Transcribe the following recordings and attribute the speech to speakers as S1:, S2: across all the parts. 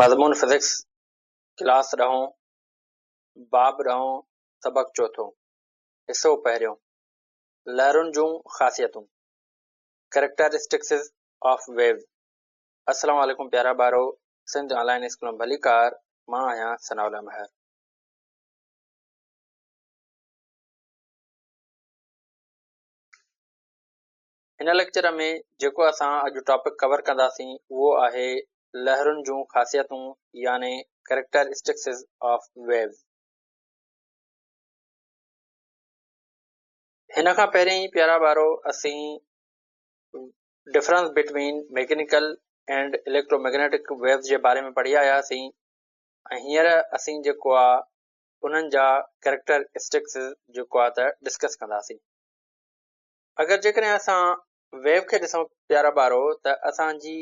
S1: مضمون physics class ڏهون، باب ڏهون، سبق چوٿون، حصو پهريون، لهرن جون خاصيتون، Characteristics of Waves، السلام عليڪم پيارا ٻارو، سنڌ آن لائين اسڪول ۾ ڀليڪار، مان آهيان ثناء الله مهر. هن ليڪچر ۾ جيڪو اسان اڄ ٽاپڪ ڪور ڪنداسين اهو آهي لهرن جون خاصيتون يعني Characteristics of Waves. هن کان پهرين پيارا ٻارو اسين difference between mechanical and electromagnetic waves جي باري ۾ پڙهي آيا هئاسين ۽ هينئر اسين جيڪو آ انهن جا ڪريڪٽرسٽڪس جيڪو آ ته ڊسڪس ڪنداسين. اگر جيڪڏهن اسان ويو کي ڏسون پيارا ٻارو ته اسان جي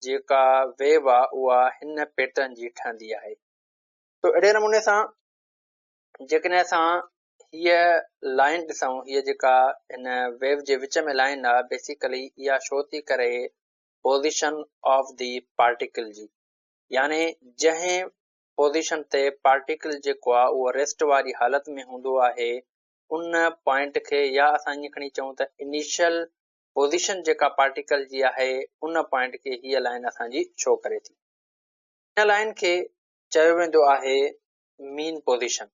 S1: جيڪا ويو آ اها هن پيٽرن جي ٺهندي آهي. تو اهڙي نموني سان جيڪڏهن اسان هيء لائن ڏسون هيء جيڪا هن ويو جي وچ ۾ لائن آ بيسيڪلي اها شو ٿي ڪري پوزيشن آف the particle جي يعني جنهن پوزيشن تي پارٽيڪل جيڪو آ اهو ريسٽ واري حالت ۾ هوندو آهي ان پوائنٽ کي يا اسان ائين کڻي چئون ته انيشل پوزيشن جيڪا پارٽيڪل جي آهي ان پوائنٽ کي هيء لائن اسان جي شو ڪري ٿي. ان لائن کي چيو ويندو آهي مين پوزيشن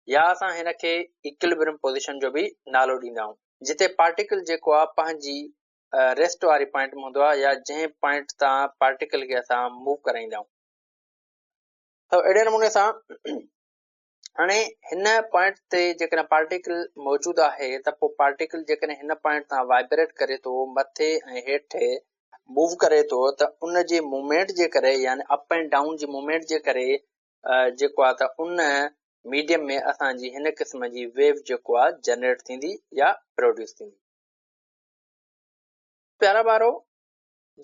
S1: يا اسان هن کي ايڪلبريم پوزيشن جو به نالو ڏيندا آهيون جتي پارٽيڪل جيڪو آهي پنهنجي ريسٽ واري پوائنٽ ۾ هوندو آهي يا جنهن پوائنٽ تان پارٽيڪل کي اسان موو ڪرائيندا آهيون. ته اهڙي نموني سان هاڻي هن پوائنٽ تي جيڪڏهن پارٽيڪل موجود آهي ته پوء پارٽيڪل جيڪڏهن هن پوائنٽ تان وائبريٽ ڪري ٿو مٿي ۽ هيٺ موو ڪري ٿو ته ان جي موومينٽ جي ڪري يعني اپ ۽ ڊائون جي موومينٽ جي ڪري جيڪو آهي ته ان ميڊيم ۾ اسان جي هن قسم جي ويو جيڪو آهي جنريٽ ٿيندي يا پروڊيوس ٿيندي. پيارا ٻارو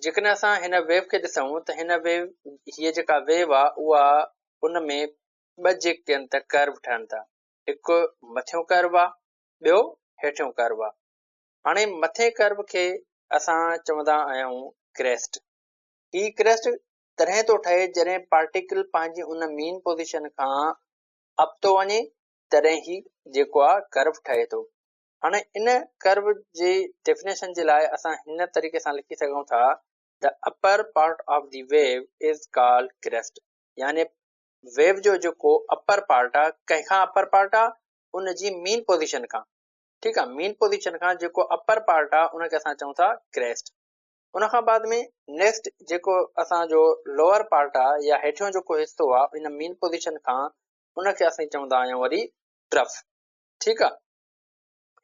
S1: جيڪڏهن اسان هن ويو کي ڏسون ته هن ويو هيء جيڪا ويو آهي اها ان ۾ ٻه جيڪي آهن ته ڪرو ٺهن ٿا، هڪ مٿيون ڪرو آ، ٻيو هيٺيون ڪرو آ. هاڻي مٿين ڪرو کي اسان چوندا آهيون ڪريسٽ. هي ڪريسٽ تڏهن ٿو ٺهي جڏهن پارٽيڪل پنهنجي ان مين پوزيشن کان اپ ٿو وڃي تڏهن هي جيڪو آ ڪرو ٺهي ٿو. هاڻي ان ڪرو جي ڊيفينيشن جي لاء اسان هن طريقي سان لکي سگهون ٿا The upper part of the wave is called crest يعني ويو جو جيڪو اپر پارٽ آ ڪنهن کان اپر پارٽ آ ان جي مين پوزيشن کان ٺيڪ آ مين پوزيشن کان جيڪو اپر پارٽ آ ان کي اسان چئون ٿا ڪريسٽ ان کان بعد ۾ نيڪسٽ جيڪو اسان جو لوئر پارٽ آ يا هيٺيون جيڪو حصو آ ان مين پوزيشن کان ان کي اسين چوندا آهيون وري ٽرف ٺيڪ آ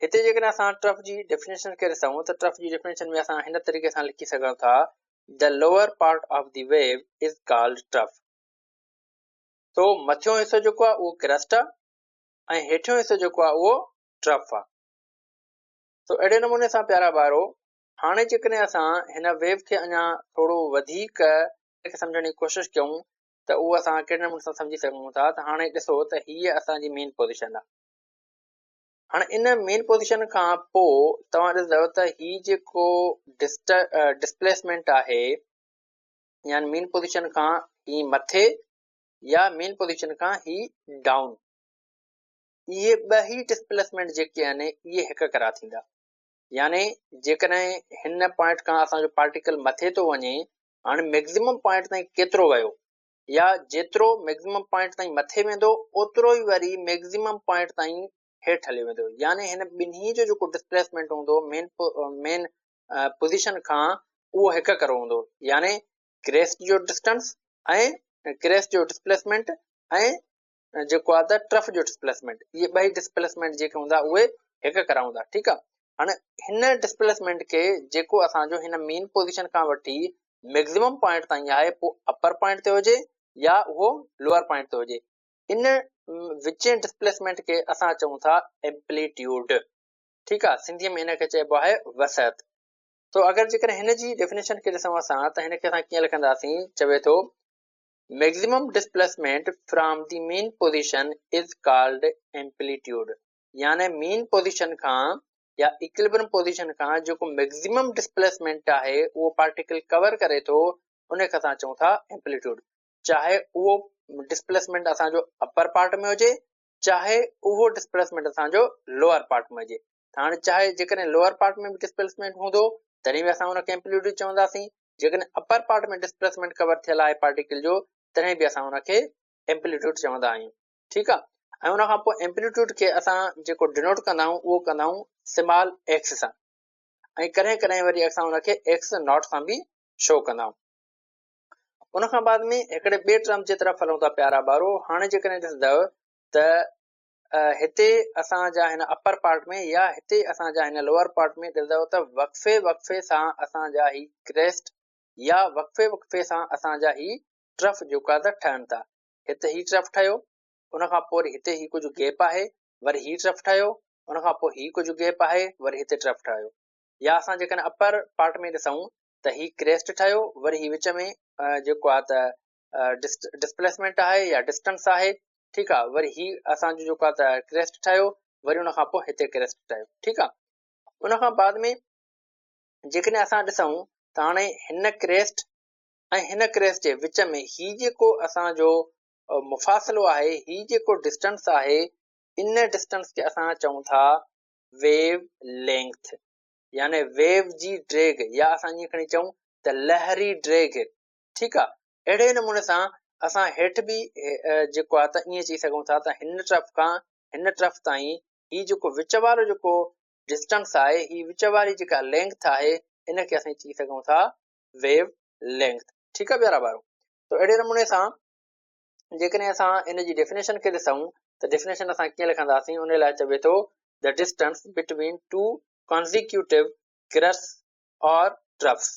S1: هتي جيڪڏهن اسان ٽرف جي ڊيفينيشن کي ڏسون ته ٽرف جي ڊيفينيشن ۾ اسان هن طريقي سان لکي سگهون ٿا The lower part of the wave is called trough. تو مٿيون حصو جيڪو آهي اهو ڪرسٽ آهي ۽ هيٺيون حصو جيڪو آهي اهو ٽرف آهي. تو اهڙي نموني سان پيارا ٻارو هاڻي جيڪڏهن اسان هن ويو کي اڃا ٿورو وڌيڪ سمجهڻ جي ڪوشش ڪيون ته اهو اسان ڪهڙي نموني سان سمجهي سگهون ٿا ته هاڻي ڏسو ته هيء اسان جي مين پوزيشن آهي. هاڻي ان مين پوزيشن کان پوء توهان ڏسندؤ ته هي جيڪو ڊسپليسمينٽ آهي يعني مين پوزيشن کان هي مٿي يا مين پوزيشن کان هي ڊائون اهي ٻه ئي ڊسپليسمينٽ جيڪي آهن اهي هڪ ڪرا ٿيندا يعني جيڪڏهن هن پوائنٽ کان اسان جو پارٽيڪل مٿي ٿو وڃي هاڻي ميڪزيمم پوائنٽ تائين ڪيترو ويو يا جيترو ميڪزيمم پوائنٽ تائين مٿي ويندو اوترو ئي وري ميڪزيمم پوائنٽ تائين هيٺ هليو ويندو يعني هن ٻنهي جو جيڪو ڊسپليسمينٽ هوندو مين مين پوزيشن کان اهو هڪ ڪرو هوندو يعني ڪريسٽ جو ڊسٽنس ۽ ڪريسٽ جو ڊسپليسمينٽ ۽ جيڪو آهي ته ٽرف جو ڊسپليسمينٽ اهي ٻئي ڊسپليسمينٽ جيڪي هوندا اهي هڪ ڪرا هوندا ٺيڪ آهي هاڻي هن ڊسپليسمينٽ کي جيڪو اسان جو هن مين پوزيشن کان وٺي ميڪزيمم پوائنٽ تائين آهي پوء اپر پوائنٽ تي هجي يا اهو لوئر پوائنٽ تي هجي ان وچين ڊسپليسمينٽ کي اسان چئون ٿا ايمپليٽيوڊ ٺيڪ آهي سنڌي ۾ ان کي چئبو آهي وسعت تو اگر جيڪڏهن هن جي ڊيفينيشن کي ڏسون اسان ته هن کي اسان ڪيئن لکنداسين چوي ٿو Maximum displacement from the mean position is called amplitude يعني مين پوزيشن کان يا ايڪلبرم پوزيشن کان جيڪو ميڪزيمم ڊسپليسمينٽ آهي اهو پارٽيڪل ڪور ڪري ٿو ان کي اسان چئون ٿا ايمپليٽيوڊ. چاهي اهو ڊسپليسمينٽ اسان جو اپر پارٽ ۾ هجي چاهي اهو ڊسپليسمينٽ اسان جو لوئر پارٽ ۾ هجي. ته هاڻي چاهي جيڪڏهن لوئر پارٽ ۾ به ڊسپليسمينٽ هوندو تڏهن به اسان ان کي ايمپليٽيوڊ چونداسين، جيڪڏهن اپر پارٽ ۾ ڊسپليسمينٽ ڪور ٿيل آهي پارٽيڪل جو تڏهن به اسان ان کي ايمپليٽيوڊ چوندا آهيون. ٺيڪ آ، ۽ ان کان پوء ايمپليٽيوڊ کي اسان جيڪو ڊينوٽ ڪندا آهيون اهو ڪندا آهيون سمال ايڪس سان، ۽ ڪڏهن ڪڏهن وري اسان ان کي ايڪس not سان به شو ڪندا آهيون. ان کان بعد ۾ هڪڙي ٻئي ٽرم جي طرف هلون ٿا پيارا ٻارو. هاڻي جيڪڏهن ڏسندؤ ته هتي اسان جا هن اپر پارٽ ۾ يا هتي اسان جا هن لوئر پارٽ ۾ ڏسندؤ ته وقفي وقفي سان اسان جا هي ڪريسٽ يا وقفي وقفي سان اسان جا هي ٽرف جيڪا ته ٺهن ٿا. هت هي ٽرف ٺهيو، ان کان پوء وري هتي هي ڪجهه گيپ آهي، وري هي ٽرف ٺهيو، ان کان پوء هي ڪجهه گيپ آهي، وري هتي ٽرف ٺهيو. يا اسان جيڪڏهن اپر پارٽ ۾ ڏسون ته هي ڪريسٽ ٺهيو، وري هي وچ ۾ جيڪو آهي ته ڊسپليسمينٽ آهي يا ڊسٽنس آهي، ٺيڪ آهي، وري هي اسان جو جيڪو آهي ته ڪريسٽ ٺهيو، وري ان کان پوء هتي ڪريسٽ ٺهيو، ٺيڪ آهي. ان کان بعد ۾ جيڪڏهن اسان ڏسون ته هاڻي هن ڪريسٽ ۽ هن ڪريس جي وچ ۾ هي جيڪو اسان جو مفاصلو آهي، هي جيڪو ڊسٽنس آهي، ان ڊسٽنس کي اسان چئون ٿا ويو لينگٿ، يعني ويو جي ڊيگهه، يا اسان ائين کڻي چئون ته لهري ڊيگهه. ٺيڪ آ، اهڙي نموني سان اسان هيٺ به جيڪو آ ته ائين چئي سگهون ٿا ته هن ٽرف کان هن ٽرف تائين هي جيڪو وچ وارو جيڪو ڊسٽنس آهي، هي وچ واري جيڪا لينگٿ آهي، ان کي اسين چئي سگهون ٿا ويو لينگٿ. ٺيڪ آ پيارا ٻارو، تو اهڙي نموني سان جيڪڏهن اسان ان جي ڊيفينيشن کي ڏسون ته ڊيفينيشن اسان ڪيئن لکنداسين؟ ان لاء چوي ٿو the distance between two consecutive crests or troughs.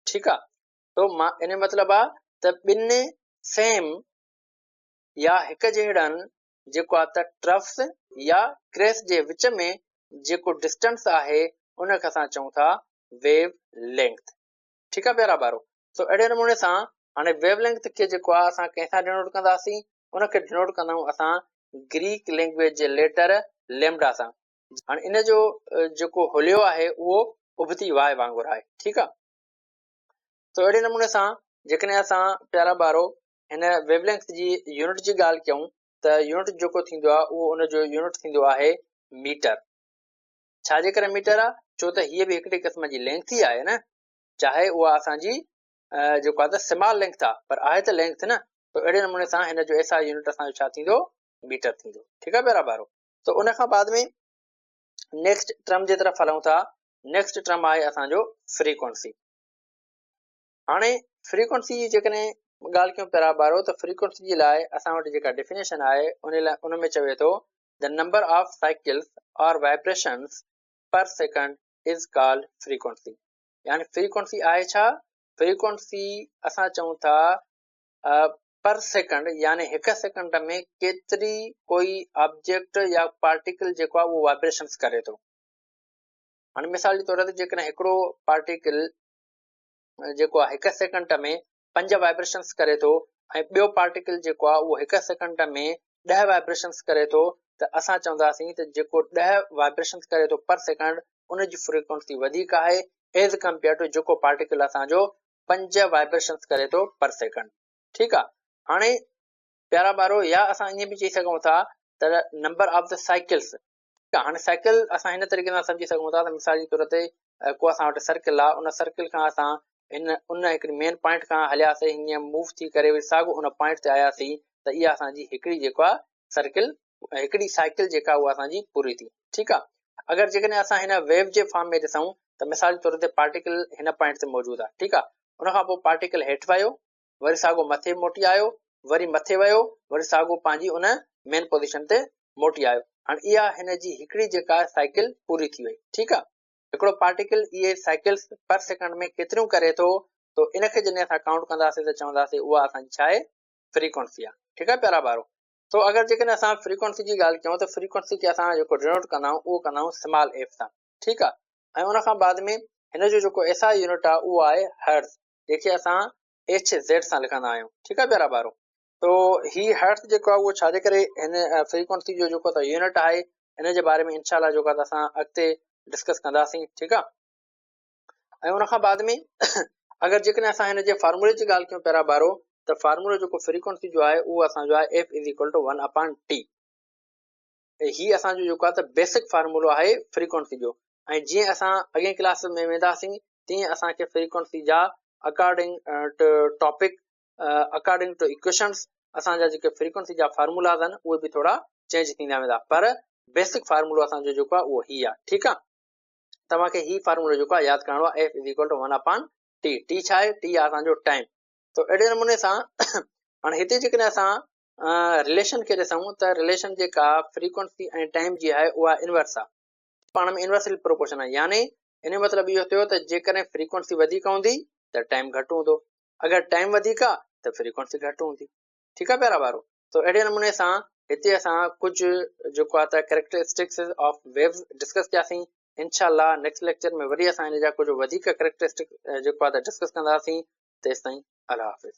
S1: ٺيڪ آ، تو ان جو مطلب آ ته ٻن سيم يا هڪ جهڙن جيڪو آ ته ٽرفس يا ڪريس جي وچ ۾ جيڪو ڊسٽنس آهي ان کي اسان چئون ٿا ويو لينگٿ. ٺيڪ آ پيارا ٻارو، سو اهڙي نموني سان هاڻي ويو لينگٿ کي جيڪو آ اسان ڪنهن سان ڊينوٽ ڪنداسين؟ ان کي ڊينوٽ ڪندا آهيون اسان گريڪ لينگويج جي ليٽر ليمڊا سان. هاڻي ان جو جيڪو حليو آهي اهو ابتي واء وانگر آهي. ٺيڪ آ، سو اهڙي نموني سان جيڪڏهن اسان پيارا ٻارو هن ويو لينگٿ جي يونٽ جي ڳالهه ڪيون ته يونٽ جيڪو ٿيندو آ اهو ان جو يونٽ ٿيندو آهي ميٽر. ڇا جي ڪري ميٽر آ؟ ڇو ته هيء به هڪڙي قسم جي لينگٿ ئي آهي نه، چاهي اها اسان جي جيڪو آهي ته سمال لينگٿ آ پر آهي ته لينگٿ نه. ته اهڙي نموني سان هن جو ايس I unit اسان جو ڇا ٿيندو؟ ميٽر ٿيندو. ٺيڪ آ پيارا ٻارو، ته ان کان بعد ۾ نيڪسٽ ٽرم جي طرف هلون ٿا. نيڪسٽ ٽرم آهي اسان جو فريڪوئنسي. هاڻي فريڪوئنسي جي جيڪڏهن ڳالهه ڪيون پيارا ٻارو ته فريڪوئنسي جي لاء اسان وٽ جيڪا ڊيفينيشن آهي ان لاء ان ۾ چوي ٿو the number of cycles or vibrations per second is called frequency. يعني فريڪوئنسي آهي ڇا؟ فريڪوئنسي اسان چئون ٿا پر سيڪنڊ، يعني هڪ سيڪنڊ ۾ ڪيتري ڪوئي آبجيڪٽ يا پارٽيڪل جيڪو آهي اهو وائبريشنس ڪري ٿو. هاڻي مثال جي طور تي جيڪڏهن هڪڙو پارٽيڪل جيڪو آهي هڪ سيڪنڊ ۾ 5 وائبريشنس ڪري ٿو ۽ ٻيو پارٽيڪل جيڪو آهي اهو هڪ سيڪنڊ ۾ 10 وائبريشنس ڪري ٿو ته اسان چونداسين ته جيڪو 10 وائبريشنس ڪري ٿو پر سيڪنڊ ان جي فريڪوئنسي وڌيڪ آهي ايز ڪمپيئر ٽو جيڪو پارٽيڪل اسان جو 5 وائبريشنس ڪري ٿو پر سيڪنڊ. ٺيڪ آهي، هاڻي پيارا ٻارو يا اسان ائين به چئي سگهون ٿا ته نمبر آف the cycles. ٺيڪ آهي، هاڻي سائيڪل اسان هن طريقي سان سمجهي سگهون ٿا ته مثال جي طور تي ڪو اسان وٽ سرڪل آهي، ان سرڪل کان اسان هن ان هڪڙي مين پوائنٽ کان هلياسين، هيئن موو ٿي ڪري وري ساڳو ان پوائنٽ تي آياسين ته اها اسان جي هڪڙي جيڪو آهي سرڪل هڪڙي سائيڪل جيڪا اها اسان جي پوري ٿي. ٺيڪ آهي، اگر جيڪڏهن اسان هن ويو جي فارم ۾ ڏسون ته مثال جي طور تي پارٽيڪل هن پوائنٽ تي موجود آهي. ٺيڪ آهي، ان کان پوء پارٽيڪل هيٺ ويو، وري ساڳو مٿي موٽي آيو، وري مٿي ويو، وري ساڳو پنهنجي ان مين پوزيشن تي موٽي آيو. هاڻي اها هن جي هڪڙي جيڪا سائيڪل پوري ٿي وئي. ٺيڪ آ، هڪڙو پارٽيڪل اهي سائيڪلس پر سيڪنڊ ۾ ڪيتريون ڪري ٿو، تو ان کي جڏهن اسان ڪائونٽ ڪنداسين ته چونداسين اها اسان جي ڇا آهي؟ فريڪوئنسي آ. ٺيڪ آ پيارا ٻارو، تو اگر جيڪڏهن اسان فريڪوئنسي جي ڳالهه ڪيون ته فريڪوئنسي کي اسان جيڪو ڊينوٽ ڪندا آهيون اهو ڪندا آهيون سمال ايف سان. ٺيڪ آ، ۽ ان کان بعد ۾ هن جو جيڪو ايس I unit آ اهو آهي هرٽز، جنهن کي اسان ايڇ زيڊ سان لکندا آهيون. ٺيڪ آهي پيارا ٻارو، تو هي هرٽز جيڪو آهي اهو ڇا جي ڪري هن فريڪوئنسي جو جيڪو ته يونٽ آهي ان جي باري ۾ انشاء الله جيڪو آهي اسان اڳتي ڊسڪس ڪنداسين. ٺيڪ آهي، ۽ ان کان بعد ۾ اگر جيڪڏهن اسان هن جي فارمولي جي ڳالهه ڪيون پيارا ٻارو ته فارمولو جيڪو فريڪوئنسي جو آهي اهو اسان جو آهي F is equal to 1 upon T. هي اسان جو جيڪو آهي ته بيسڪ فارمولو آهي فريڪوئنسي جو ۽ جيئن اسان اڳئين ڪلاس ۾ وينداسين تيئن اسان کي فريڪوئنسي جا according to topic according to equations اسان جا جيڪي فريڪوئنسي جا فارمولاز آهن اهي به ٿورا چينج ٿيندا ويندا پر بيسڪ فارمولو اسان جو جيڪو آهي اهو هي آهي. ٺيڪ آهي، توهان کي هي فارمولو جيڪو آهي ياد ڪرڻو آهي F is equal to 1 upon T. T ڇا آهي؟ ٽي آهي اسان جو ٽائيم. تو اهڙي نموني سان هاڻي هتي جيڪڏهن اسان رليشن کي ڏسون ته رليشن جيڪا فريڪوئنسي ۽ ٽائيم جي آهي اها انورس آهي، پاڻ ۾ انورسلي پروپورشن آهي. يعني ان جو مطلب اهو ٿيو ته جيڪڏهن فريڪوئنسي وڌيڪ هوندي ته ٽائيم گهٽ هوندو، اگر ٽائيم وڌيڪ آهي ته فريڪوئنسي گهٽ هوندي. ٺيڪ آهي پيارا ٻارو، تو اهڙي نموني سان هتي اسان ڪجهه جيڪو آهي ته ڪريڪٽرسٽڪس آف ويوز ڊسڪس ڪياسين. انشاء الله نيڪسٽ ليڪچر ۾ وري اسان ان جا ڪجهه وڌيڪ ڪريڪٽرسٽڪ جيڪو آهي ته ڊسڪس ڪنداسين. تيستائين الله حافظ.